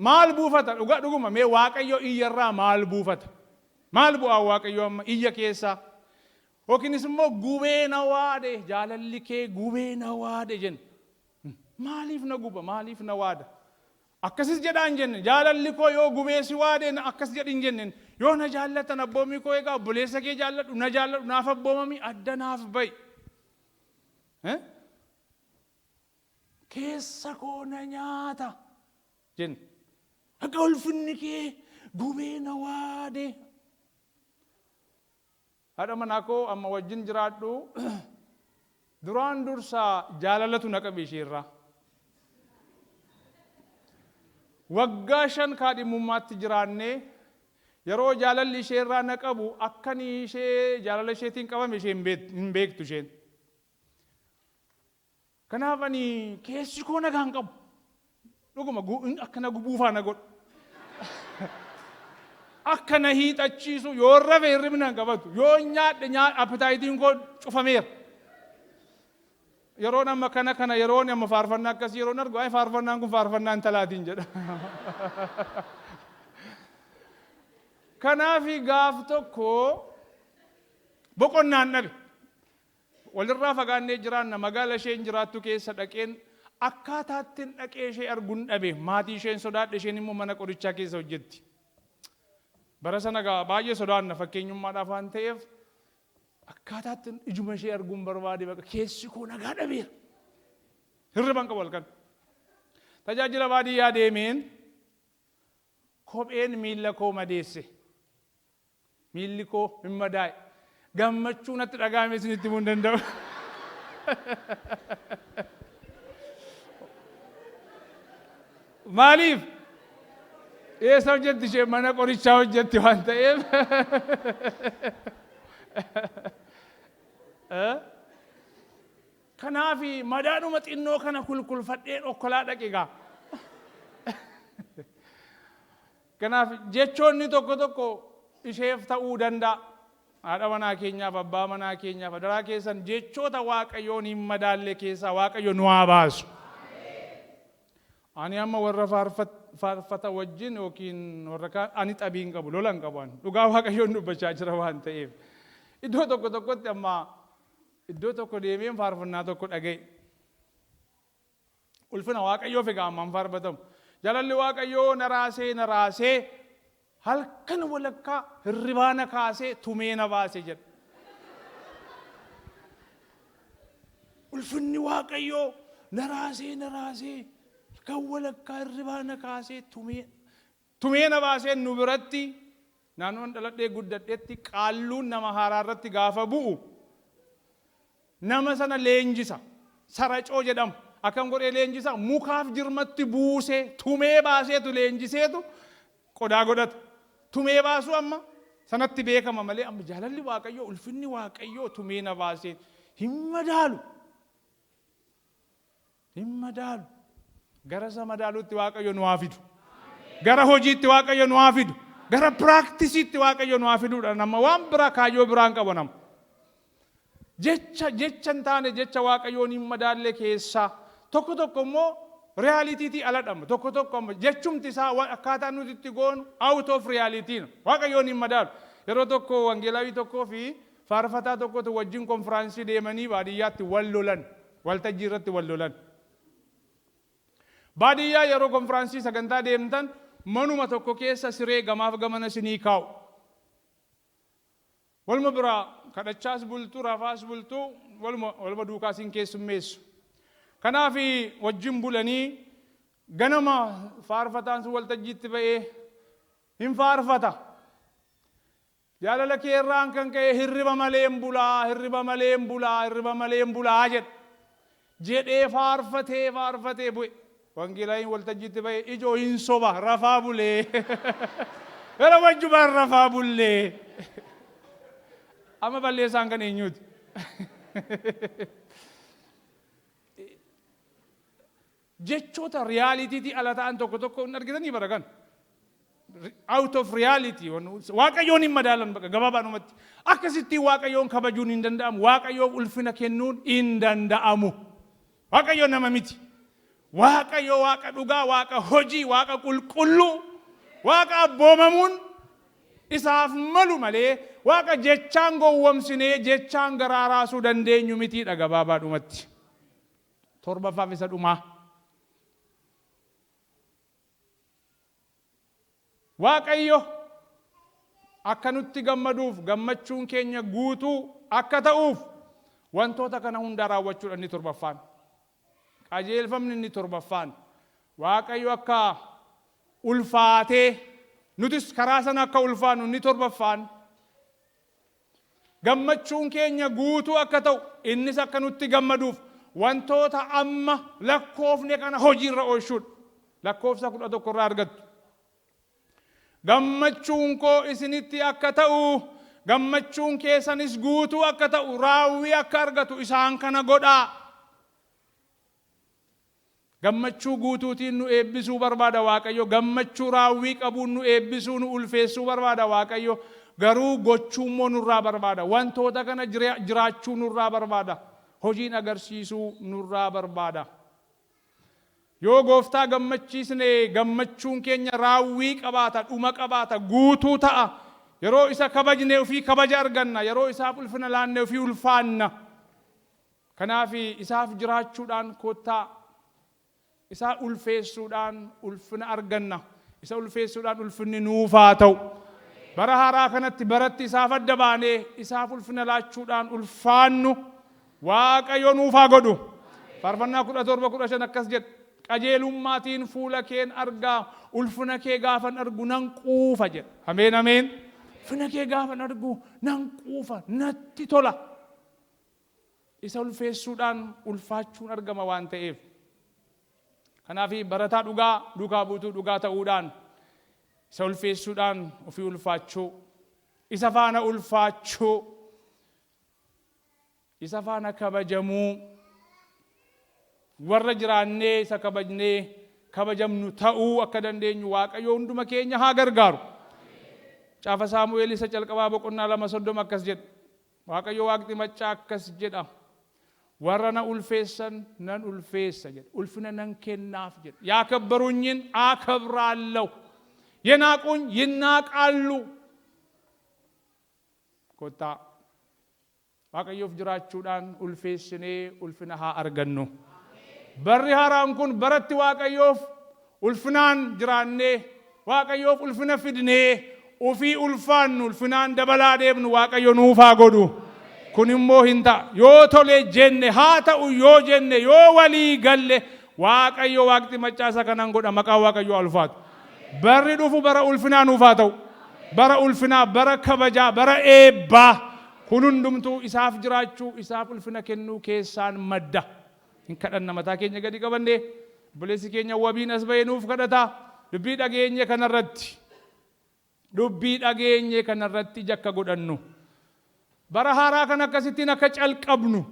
Maal buufata dhuga dhuguma mee waaqayyo iyyarraa maal buufata? Maal bu'aa waaqayyo amma iyya keessaa? Yookiinis immoo gubee na waade jaalalli kee gubee na waade jenna. Maaliif na guba maaliif na waada? Akkasis jedhaa hin jenne jaalalli koo yoo gubee si waade akkas jedhi hin jenne yoo na jaallatan abboommii koo eegaa obboleessa kee jaalladhu na jaalladhu naaf abboomami adda naaf ba'i. Keessa koo na nyaata jenna. Akka ulfinni kee gubee na waade. Haadha manaa koo amma wajjin jiraadhu duraan dursaa jaalalatu na qabe isheerraa. Waggaa 5 kaadhimummaatti jiraannee yeroo jaalalli isheerraa na qabu akkani ishee jaalala isheetiin qabame ishee hin beektu isheen. Kanaaf ani keessi koo nagaa hin qabu. Dhuguma akka na gubuufaa na godhu. Akka na hiixachiisu yoo rafe hirribni hin qabatu. Yoo nyaadhe appetite-iin koo cufameera. Yeroon amma kana kana yeroon amma faarfannaa akkasii yeroon argu ay faarfannaan kun faarfannaa intalaatiin jedha. Kanaaf gaaf tokko boqonnaan dhabe. Walirraa fagaannee jiraanna magaala isheen jiraattu keessa dhaqeen akkaataattiin dhaqee ishee arguun dhabe maatii isheen sodaadhe isheen immoo mana qorichaa keessa hojjetti. Bara sana gaa baay'ee sodaanna fakkeenyummaadhaaf waan ta'eef akkaataattiin ijuma ishee arguun barbaade baqa keessi koo nagaa dhabeera. Hirriban qabu halkan. Tajaajila baadiyyaa deemeen kopheen miilla koo madeesse. Miilli koo hin madaa'e. Gammachuu natti dhaga'ame isinitti himuu hin danda'u. Maaliif? Eessa hojjetti isheen mana qorichaa hojjetti waan ta'eef. Kanaaf madaadhuma xinnoo kana kulkulfadheen okkolaa dhaqe gaa. Kanaaf jechoonni tokko tokko isheef ta'uu danda'a. Haadha manaa keenyaaf, abbaa manaa keenyaaf, adaraa keessan jechoota Waaqayyoon hin madaalle keessaa Waaqayyo nu haa baasu. Ani amma warra Faarfata wajjin yookiin warra kaan ani xabii hin qabu, lola hin qabu ani. Dhugaa Waaqayyoon dubbachaa jira waan ta'eef. Iddoo tokko tokkotti amma iddoo tokko deemeen faarfannaa tokko dhaga'e. Ulfina Waaqayyoof egaa ammaan faarfatamu. Jaalalli Waaqayyoo na raasee, na raasee, halkan walakkaa hirribaa na kaasee, tumee na baase jedha. Ulfinni Waaqayyoo na raasee, na raasee, halkan walakkaa hirribaa na kaasee, tumee na baasee. Nu biratti, naannoon dhaladhee guddadhetti, qaalluun nama haaraa irratti gaafa bu'u nama sana leenjisa. Saracoo jedhama. Akkam godhee leenjisa? Mukaaf jirmatti buusee tumee baaseetu leenjiseetu qodaa godhata. Tumee baasuu amma sanatti beekama malee, amma jaalalli Waaqayyoo, ulfinni Waaqayyoo tumee na baasee hin madaalu. Hin madaalu. Gara isa madaaluutti Waaqayyo nu haa fidu. Gara hojiitti Waaqayyo nu haa fidu. Gara practiceiitti Waaqayyo nu haa fiduudha. Nama waan biraa kaayyoo biraan qabu nama. Jecha hin taane, jecha Waaqayyoon hin madaalle keessaa tokko tokko immoo realitytii aladhama. Tokko tokko amma jechumti isaa akkaataa nuti itti goonu out of reality. Waaqayyoon hin madaalu. Yeroo tokko wangeelaawii tokkoo fi faarfataa tokkotu wajjin konfiraansii deemanii baadiyyaatti wal lolan. Waltajjii irratti wal lolan. Baadiyyaa yeroo konfiraansii sagantaa deemtan manuma tokko keessa siree gamaaf gamana isinii kaa'u. Waluma biraa kadhachaas bultu, rafaas bultu, waluma duukaa isin keessummeessu. Kanaaf wajjin bulanii ganama faarfataan sun waltajjiitti ba'ee hin faarfata. "Jaalala kee irraan kan ka'e hirriba malee hin bulaa, hirriba malee hin bulaa, hirriba malee hin bulaa" jedha. Jedhee faarfatee faarfatee bu'e. Wangeelaayin waltajjiitti ba'ee, "Ijoo, hin soba, rafaa bulee. Yeroo wajjumaan rafaa bullee." Amma balleessaan kan eenyuuti? Jechoota realitytii ala ta'an tokko tokko hin argitanii bara kan. Out of reality. Waaqayyoon hin madaalan bakka gabaabaadhumatti. Akkasittiin Waaqayyoon kabajuun hin danda'amu. Waaqayyoof ulfina kennuun hin danda'amu. Waaqayyo nama miti. Waaqayyo Waaqa dhugaa, Waaqa hojii, Waaqa qulqulluu, Waaqa abboomamuun isaaf malu malee Waaqa jechaan gowwomsinee jechaan garaa raasuu dandeenyu mitiidha gabaabaadhumatti. Torbaffaaf isa dhumaa. Waaqayyo akka nutti gammaduuf, gammachuun keenya guutuu akka ta'uuf wantoota kana hundaa raawwachuudha inni torbaffaan. Qajeelfamni inni torbaffaan, Waaqayyo akka ulfaatee nutis karaa sana akka ulfaannu, inni torbaffaan, gammachuun keenya guutuu akka ta'u, innis akka nutti gammaduuf wantoota amma lakkoofne kana hojiirra oolchuudha. Lakkoofsa 11 irraa argattu. "Gammachuun koo isinitti akka ta'u, gammachuun keessanis guutuu akka ta'u, raawwii akka argatu isaan kana godhaa." Gammachuu guutuutiin nu eebbisuu barbaada Waaqayyo. Gammachuu raawwii qabuun nu eebbisuu, nu ulfeessuu barbaada Waaqayyo. Garuu gochuu immoo nurraa barbaada. Wantoota kana jiraachuu nurraa barbaada. Hojiin agarsiisuu nurraa barbaada. Yoo Gooftaa gammachiisne gammachuun keenya raawwii qabaata, dhuma qabaata, guutuu ta'a. Yeroo isa kabajne ofii kabaja arganna. Yeroo isaaf ulfina laanne ofii ulfaanna. Kanaaf isaaf jiraachuudhaan kottaa isaa ulfeessuudhaan ulfina arganna. Isa ulfeessuudhaan ulfinni nuuf haa ta'u. Bara haaraa kanatti baratti isaaf adda baanee isaaf ulfina laachuudhaan ulfaannu Waaqayyo nuuf haa godhu. Faarfannaa 17:15 akkas jedha. "Qajeelummaatiin fuula keen argaa, ulfina kee gaafan argu nan quufa" jedha. Ameen, ameen. Ulfina kee gaafan argu nan quufa, natti tola. Isa ulfeessuudhaan ulfaachuun argama waan ta'eef. Kanaaf barataa dhugaa, duukaa buutuu dhugaa ta'uudhaan isa ulfeessuudhaan ofii ulfaachuu, isa faana ulfaachuu, isa faana kabajamuu, warra jiraannee isa kabajnee kabajamnu ta'uu akka dandeenyu Waaqayyo hunduma keenya haa gargaaru. Caafa Saamu'eel isa calqabaa boqonnaa 2:30 akkas jedha. Waaqayyo Waaqni maccaa akkas jedha. Warra na ulfeessan nan ulfeessa jedhe. Ulfina nan kennaaf jedhe. ያከበሩኝን አከብራለሁ፣ የናቁኝ ይናቃሉ። Kottaa Waaqayyoof jiraachuudhaan ulfeessinee ulfina haa argannu. Barri haaraan kun baratti Waaqayyoof ulfinaan jiraannee, Waaqayyoof ulfina fidnee, ofii ulfaannu, ulfinaan dabalaa deemnu Waaqayyo nuuf haa godhu. Kun immoo hin ta'a. Yoo tole jenne, haa ta'u yoo jenne, yoo walii galle, Waaqayyo Waaqni maccaasa kanan godha. Maqaan Waaqayyoo ulfaatu. Barri dhufu bara ulfinaa nuuf haa ta'u. Bara ulfinaa, bara kabajaa, bara eebbaa. Kun hundumtuu isaaf jiraachuu, isaaf ulfina kennuu keessaan madda. Hin kadhanna, mataa keenya gadi qabannee. Obboleessi keenya Wabiin as bahee nuuf kadhata. Dubbii dhageenye kanarratti. Dubbii dhageenye kanarratti ija akka godhannu. Bara haaraa kan akkasittiin akka calqabnu.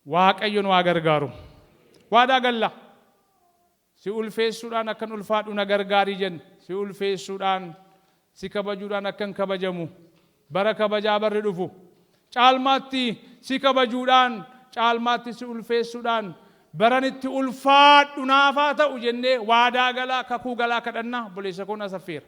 Waaqayyo nu haa gargaaru. Waadaa galla. Si ulfeessuudhaan akkan ulfaadhu na gargaarii jenna. Si ulfeessuudhaan, si kabajuudhaan akkan kabajamu. Bara kabajaa barri dhufu. Caalmaatti si kabajuudhaan, caalmaatti si ulfeessuudhaan baran itti ulfaadhu naafaa ta'u jennee waadaa galaa, kakuu galaa kadhannaa. Obboleessa koon as affeera.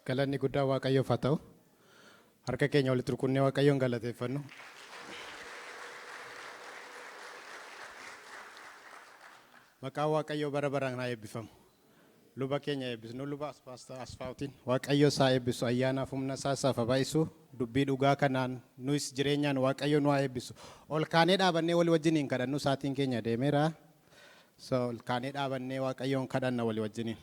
Galanni guddaa Waaqayyoof haa ta'u. Harka keenya walitti rukunnee Waaqayyoon galateeffannu. Maqaan Waaqayyoo bara baraan haa eebbifamu. Luba keenya eebbisnu, luba Asfaawutiin Waaqayyo isaa eebbisu, ayyaanaaf humna isaa isaaf haa baay'isu. Dubbii dhugaa kanaan nuyis jireenyaan Waaqayyo nu haa eebbisu. Ol kaanee dhaabannee walii wajjiniin kadhannu, sa'aatiin keenya deemeera. So ol kaanee dhaabannee Waaqayyoon kadhanna walii wajjiniin.